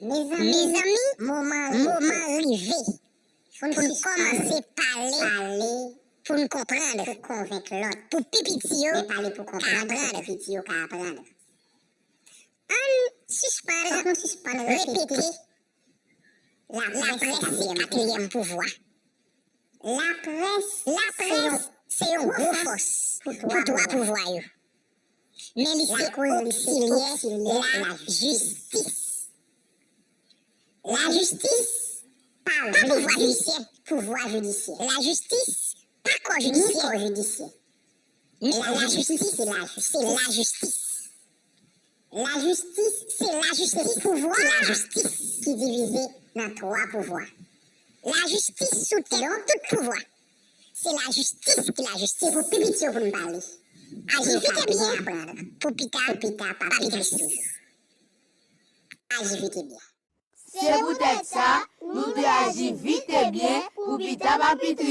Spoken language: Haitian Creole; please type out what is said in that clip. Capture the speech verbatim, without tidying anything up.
Mezanmi, moman rive pou n kòmanse pale, pou n konprann, pou konvenk lòt, pou pi piti yo ka aprann. Ann sispann repete laprès se katriyèm pouvwa. Laprès se yon gwo fòs pou twa pouvwa yo. Men li se oksilyè lajistis. Lajistis pa pouvwa jidisyè. Pouvwa jidisyè. Lajistis pa kò jidisyè. Lajistis se lajistis. Lajistis se lajistis. Pouvwa lajistis ki divize nan twa pouvwa. Lajistis sou tèt tout pouvwa. Se lajistis ki lajistis. Se pou pi piti yo pou n pale. Aji vit e byen pou pita pa pi tris toujou. Aji vit e byen. Se poutèt sa, nou dwe aji vit e byen pou pita pa pi tris.